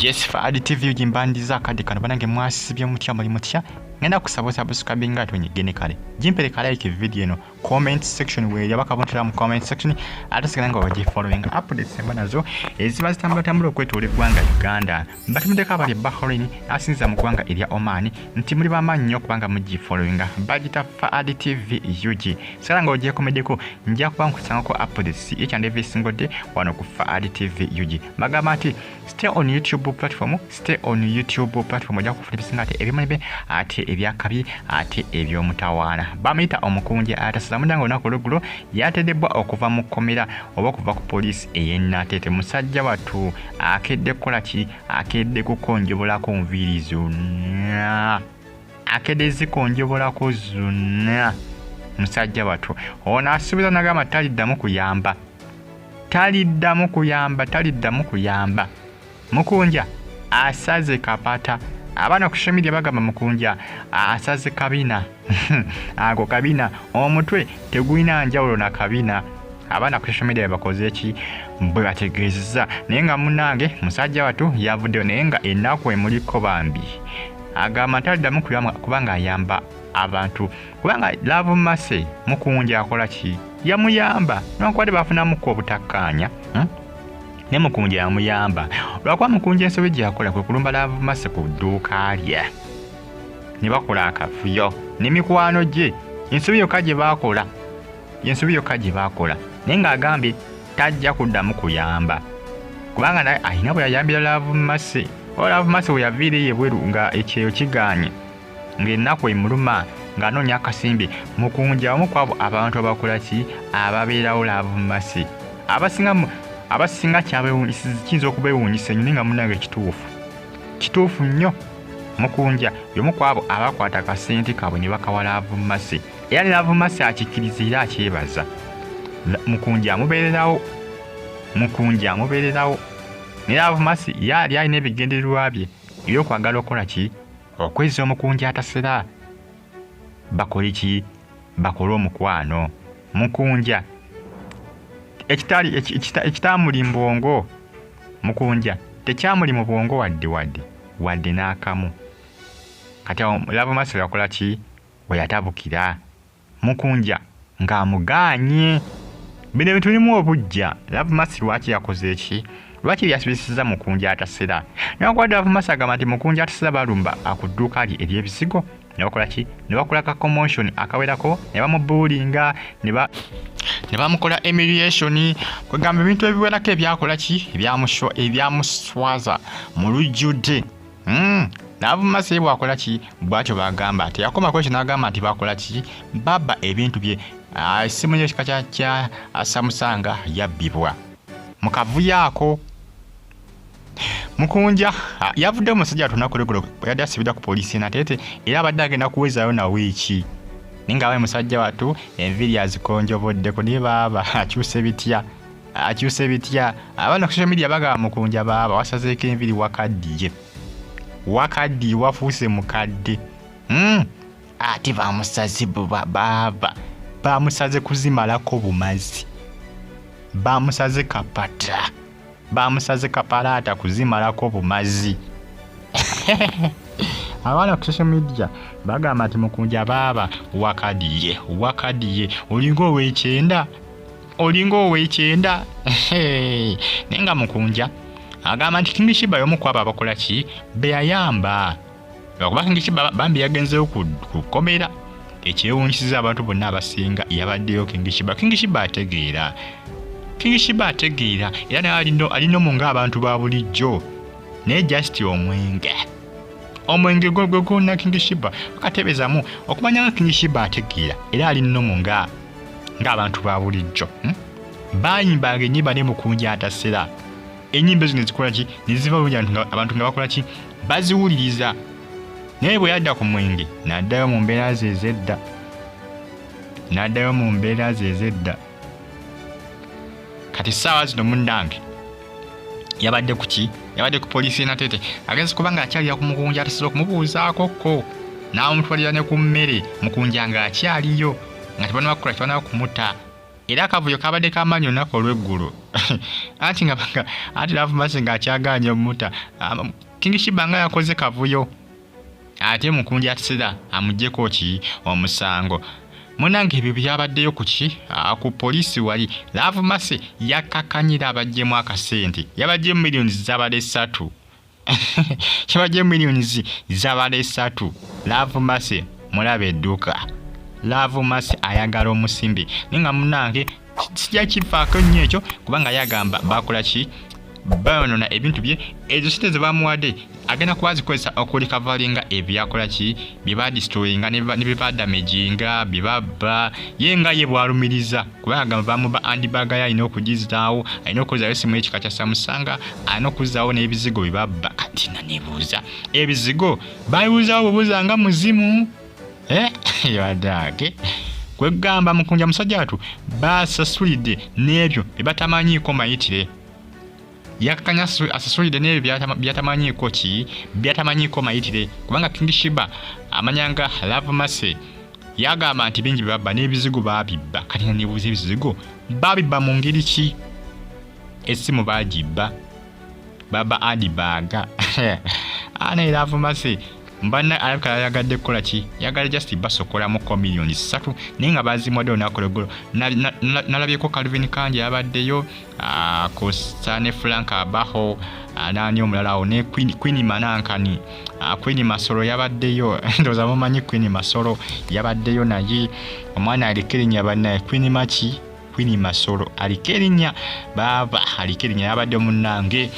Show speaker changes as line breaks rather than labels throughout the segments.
Yes, Fuad TV gimbandiza akadde kano. Banange, mwasibye mutya? Muli mutya? Ngenda kusaba osubscribinga ate onyigene kale gimpere ka like video eno. Comment section weeri abakabontera mu comment section, ate sigala nga wagifollowing updates emba nazo eziba zitambulatambula okwetoola eggwanga Uganda. Batumiddeko abali e Bahrain, asinziza mu ggwanga erya Oman, nti muli bamaanyi nnyo okubanga mugifollowinga. Bagita Fuad TV UG. Sigala nga ogyekomeddeko, nja kuba nkusangako updates each and every single day wano ku Fuad TV UG. Bagamba nti stay on YouTube platform, stay on YouTube platform, ojja kufuna ebisinga ate ebyomulembe, ate ebyakabi, ate ebyomutawaana. Bamuyita omukunja atasala. Munange, olunaku olweggulo yateerebbwa okuva mu kkomera oba okuva ku poliisi ey'e Nateete. Musajja wattu akedde kukola ki? Akedde kukonjobolako nviiri zonna, akedde zikonjobolako zonna. Musajja wattu ono asuubiza nagamba taliddamu kuyamba, taliddamu kuyamba, taliddamu kuyamba. Mukunja asaze kapata. Abaana ku social media bagamba Mukunja asaze kabina. Ago kabina, omutwe tegulina njawulo na kabina. Abaana ku social media bakoze ki? Bwe bategeezezza. Naye nga munnange musajja watu yavuddeyo, naye nga ennaku emuliko bambi. Agamba ntaliddamu kubanga ayamba abantu, kubanga Love Mercy Mukunja akola ki? Yamuyamba, newankubadde bafunamuku obutakkaanya, Ne Mukunja yamuyamba, lwakuba Mukunja ensobi gye yakola kwe kulumba Love Mercy ku dduuka lye ne bakola akavuyo ne mikwano gye. Ensobi yokka gye baakola, ensobi yokka gye baakola. Naye ng'agambye tajja kuddamu kuyamba, kubanga naye alina bwe yayambira Love Mercy. Oba Love Mercy bwe yaviireyo ebweru nga ekyeyo kigaanye, ng'ennaku emuluma, ng'anoonya akasimbi, Mukunja omu ku abo abantu abakola ki? Ababeerawo Love Mercy. Abasinga kiyinza okubeewuunyisa ennyo, naye nga munnange kituufu, kituufu nnyo. Mukunja y'omu ku abo abakwata akasente kaabwe ne bakawa Love Mercy, era ne Love Mercy akikkiriza era akyebaza. Mukunja amubeererawo, Mukunja amubeererawo. Ne Love Mercy ye ali alina ebigendererwa bye ebyokwagala okukola ki? Okwezza omukunja atasera, bakole ki? Bakole omukwano. Mukunja ekitali ekitamuli mu bwongo, Mukunja tekyamuli mu bwongo wadde wadde wadde n'akamu. Kati awo Love Mercy yakola ki? We yatabukira Mukunja ng'amugaanye. Bino ebintu birimu obujja. Love Mercy lwaki yakoze eki? Lwaki yasibisiza Mukunja atasera? Newankubadde Love Mercy agamba nti Mukunja atasera balumba ku dduuka lye ery'ebizigo ne bakola ki? Ne bakola ka commotion akawerako, ne bamubuulinga, ne bamukola humiliation, kwegamba ebintu ebiwerako ebyakola ki? Ebyamuswaza mu lujjudde. Love Mercy ye bwakola ki bwatyo bagamba teyakomako ekyo, n'agamba nti bakola ki? Babba ebintu bye. Essimu y'ekika kya Samsung yabbibwa mu kavuyo ako. Mukunja yavudde omusajja atunaku lwegulo yadde asibidwa ku poliisi Nateete, era abadde agenda kuwezaayo na wiiki, naye nga abaye musajja watu enviiri azikonjoboddeko. Naye baaba akyuse bitya? Akyuse bitya? Abaana ku social media bagamba Mukunja baaba wasazeeko enviiri, wakaddiye, wakaddiye, wafuuse mukadde. Ate bamusaze baaba bamusaze kuzimalako bumazi, bamusaze kapata, bamusaze kapalaata kuzimalako bumazi. Abaana ku social media bagamba nti Mukunja baaba wakadiye, wakadiye, olinga ow'ekyenda, olinga ow'ekyenda. Naye nga Mukunja agamba nti King Shiba y'omu ku abo abakola ki? Beyayamba, lwakuba King Shiba bambi yagenzeyo ku kkomera. Ekyewuunyisiza abantu bonna abasinga, yabaddeyo King Shiba. King Shiba ategeera, King Shiba ategeera, era naye alinomu ng'abantu ba bulijjo, naye just omwenge, omwenge gwe gwonna King Shiba bakatebezamu okumanya nga King Shiba ategeera era ali nomu nga ng'abantu ba bulijjo, Bayimbanga ennyimba ne Mukunja atasera, ennyimba ezo nezikola ki? Neziva bulungi, abantu nga bakola ki? Baziwuliriza. Naye bwe yadda ku mwenge n'addayo mu mbeera ze ez'edda, n'addayo mu mbeera ze ez'edda. Kati essaawa zino munnange yabadde ku ki? Yabadde ku poliisi Nateete, agenze kubanga akyalira ku Mukunja atasobola okumubuuzaako ko, n'amutwalira ne ku mmere. Mukunja ng'akyaliyo nga tebanaba kukola, tebanaba kumuta. Era akavuyo kabadde kamaanyi olunaku olw'eggulo. Anti nga anti Love Mercy ng'akyagaanye omuta. King Shiba nga yakoze kavuyo ate Mukunja atisera amuggyeko ki omusango. Munange ebyo byabaddeyo ku ki ku poliisi wali. Love Mercy yakakanyira abaggyemu akasente, yabaggyemu millions zabadde 3, yabaggyemu millions zabadde 3. Love Mercy mulaba edduka. Love Mercy ayagala omusimbi, naye nga munange sijja kifaako nnyo ekyo, kubanga yagamba bakola ki, bayonona ebintu bye. Ezo sente ze bamuwadde agenda kuba azikozesa okurecoveringa ebyakola ki, bye badestroyinga ne bye badamaginga, bye babba ye nga ye bw'alumiriza, kubanga agamba bamuba handbag ye, alina okugizaawo, alina okuzzaayo essimu y'ekika kya Samsung, alina okuzzaawo n'ebizigo bye babba. Kati naneebuuza, ebizigo babibuuzaawo bubuuza nga muzimu? Yaddaake kwegamba Mukunja musajja watu basasulidde n'ebyo bye batamanyiiko mayitire. Yakakanya asasulidde n'ebyo byatamanyiiko ki, byatamanyiiko mayitire, kubanga King Shiba amanyanga Love Mercy yagamba nti bingi byebabba n'ebizigo baabibba. Kati nebuuza, ebizigo babibba mu ngeri ki? Essimu bagibba, baba handbag. Ana Love Mercy mbanna alabika yayagadde kukola ki, yagadde just basokolamuko miliyoni 3, naye nga bazimuwadde olunaku lweggulo. Nalabyeko Calvin Kanja yabaddeyo, kosa ne Frank Abaho, naani omulala awo, ne Queen Manankani, Queen Masolo yabaddeyo. Ndowooza mumanyi Queen Masolo yabaddeyo, naye omwana aliko erinnya bannaye, Queen Maki, Queen Masolo aliko erinnya, baaba aliko erinnya, yabadde munnange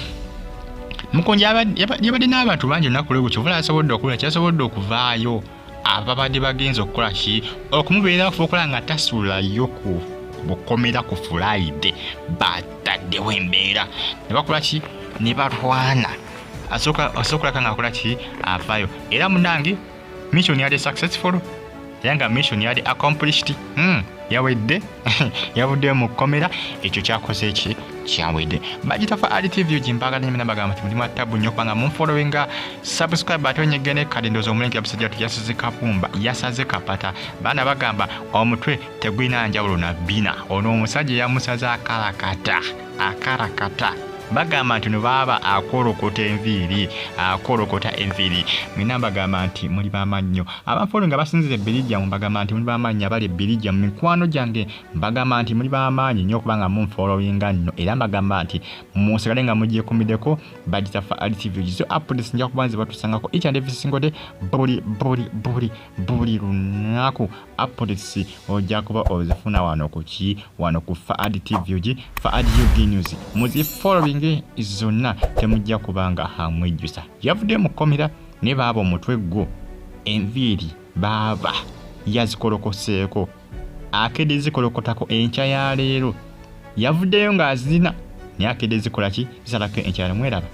Mukunja yabadde n'abantu bangi olunaku lwegwo. Kyova yasobodde okubula, kyasobodde okuvaayo, ababadde bagenza okukola ki, okumubeera okufa okola nga tasulayo ku bukomera ku Friday, bataddewo embeera ne bakola ki, ne balwana asobola nga akola ki, avaayo. Era munange mission yali successful, era nga mission yali accomplished. Yawedde, yavuddeyo mu kkomera. Ekyo kyakoze eki kyawedde. Bagita Fa Ali TV gimbagala nyamina, bagamba nti mulimu tabu nnyo kubanga munfollowinga, subscribe ate onyegene kale. Ndowooza omulenge musajja watu yasize kapumba, yasaze kapata. Baana bagamba omutwe tegulina njawulo na bina. Ono omusajja yamusaze akalakata akalakata. Bagamba nti no baaba akolokota enviiri, akolokota enviiri. Mwena mbagamba nti muli bamannyo abanfollow nga basinzira ebbirijjamu, mbagamba nti muli bamaanyi. Abali ebbirijja mu mikwano gyange, mbagamba nti muli bamaanyi nnyo okubanga munfollowinga nno. Era mbagamba nti musigale nga mugyekumiddeko bagita Fa Ali TV. Zo updates nja kuba nze batusangako each and every single day, buli buli buli buli lunaku. Updates ojja kuba ozifuna wano ku ki, wano ku Fa Ali TV UG, Fa Ali UG News. Muzifollowing zonna, temujja kubanga hamwejjusa. Yavudde mu kkomera ne baaba omutwe gwo enviiri baaba yazikolokoseeko, akedde zikolokotako enkya ya leero. Yavuddeyo ng'azirina, naye akedde zikola ki, zisalako enkya. Mweraba.